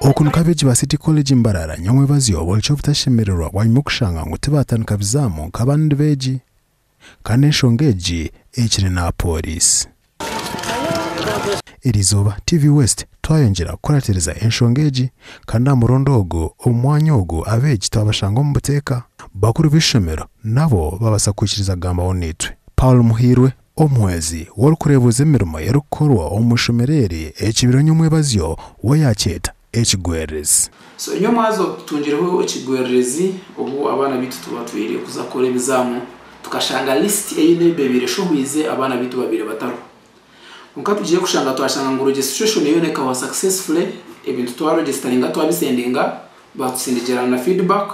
Oku nikwo abeegi ba City College Mbarara nyamwebazyo borekire obutashemererwa bwanyima y'okushanga ngu tibaatandika bizaamu nk'abandi beegi kandi enshonga egi ehikire n'aha pooriisi. Eriizooba TV West twayongyera kukuratiriza enshonga egi kandi aha murundi ogu omu mwanya ogu abeegi twabashanga omu buteeka. Bakuru b'eishomero nabo babaasa kwikiriza kugambaho naitwe. Paul Muhiirwe, omuhwezi w'orikureebuuza emirimo erikukorwa omu ishomero eri ekibiro nyomwebazyo we yaakyeta ekigwererezi. So enyomwazo tutungireho ekigwererezi obu abaana baitu tubatwire kuza kukora ebizaamu tukashanga list ei UNEB ebaire eshohwize abaana baitu babaire batariho. Kwonka tugiire kushanga twashanga ngu registration yoona ekahwa successfully, ebintu twaregisteringa twabisendinga batusindigira na feedback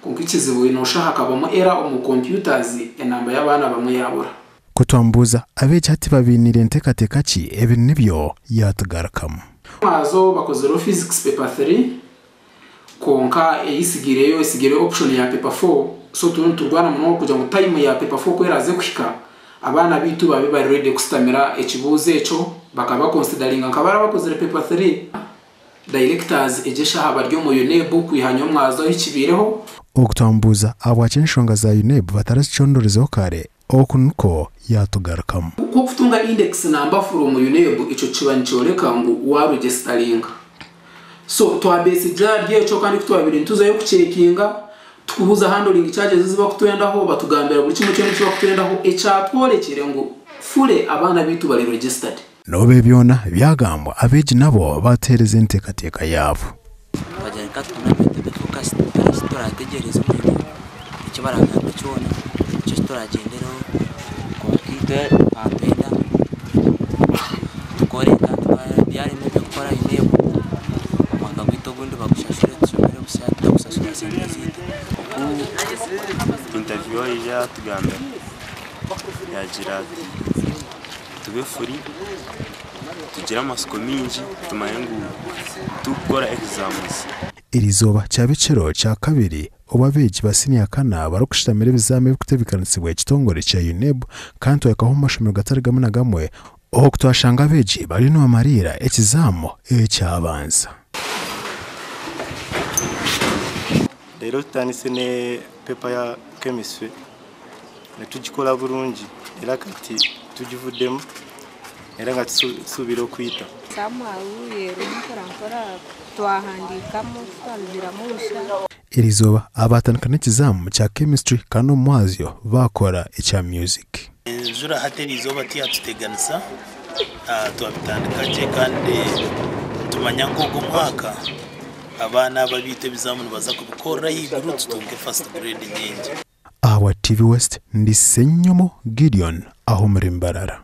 kwonka ekizibu noshusha hakabamu error omu computers enamba y'abaana bamwe yabura. Ku twamubuuza abeegi hati babainiire nteekateeka ki, ebi nibyo yaatugarukamu. Mwazo bakozireho physics paper 3 kwonka eyisigaireyo esigaireyo option ya paper 4 so turiyo niturwana munonga kugira ngu time ya paper 4 ku eraaze kuhika abaana baitu babe bari ready kusitamira ekibuuzo ekyo bakaba consideringa nka bari abakozire paper 3. Directors egyo eshaaha bari omu UNEB kwiha nyomwazo ahu kibaireho. Oku twamubuuza ahabwaki enshonga za UNEB batarazicondorizeho kare, oku nikwo yaatugarukamu. Ku okutunga index number from UNEB ekyo kiba nikyoreka ngu wa registeringa. So twabesigira ahari ekyo kandi ku twabaire nituzayo kucekinga tukubuuza handling charges ezi bakutwendaho batugambira buri kimwe kyona eki bakutwendaho ekyatworekire ngu fully abaana baitu bari registered. N'obu ebi byona byagambwa, abeegi nabo baateereza enteekateeka yaabo. Twagira nka tugume tube focused tihariho eki turategyereza omuri bo, eki baragambe kyona nikyo eki turagyendereho kwonka itwe twatwenda tukore kandi byarema eby'okukora UNEB omwaka gwaitu ogundi bagushashure tushomere busya tutakusashura sente zaitu. Oku interviewer yaija yatugambira yagira ati. Tube free tugire amatsiko maingi tumanye ngu titukukora exams. Erizooba kyaba ekiro kya kabiri obu abeegi ba siniya kana barikushutamira ebizaami ebirikutebeekanisibwa ekitongore kya UNEB kandi twahikaho omu mashomero gatari gamwe na gamwe oku twashanga abeegi bariyo nibamariira ekizaamu ekyabanza. Reero tutandise ne paper ya chemistry nitugikora burungi era kati tugivuddemu era nga tusuubira okwita. Erizooba abaatandika n'ekizaamu kya Chemistry kandi omu mwazyo baakora ekya Music. Enjura hati eriizooba tiyatuteganisa, twabitandika gye kandi nitumanya ngu ogu omwaka abaana aba abaitu ebizaamu nibaza kubikorera ahaiguru tutunge first grade nyingi. Ahabwa TV West, ndi Ssenyomo Gideon aha omuri Mbarara.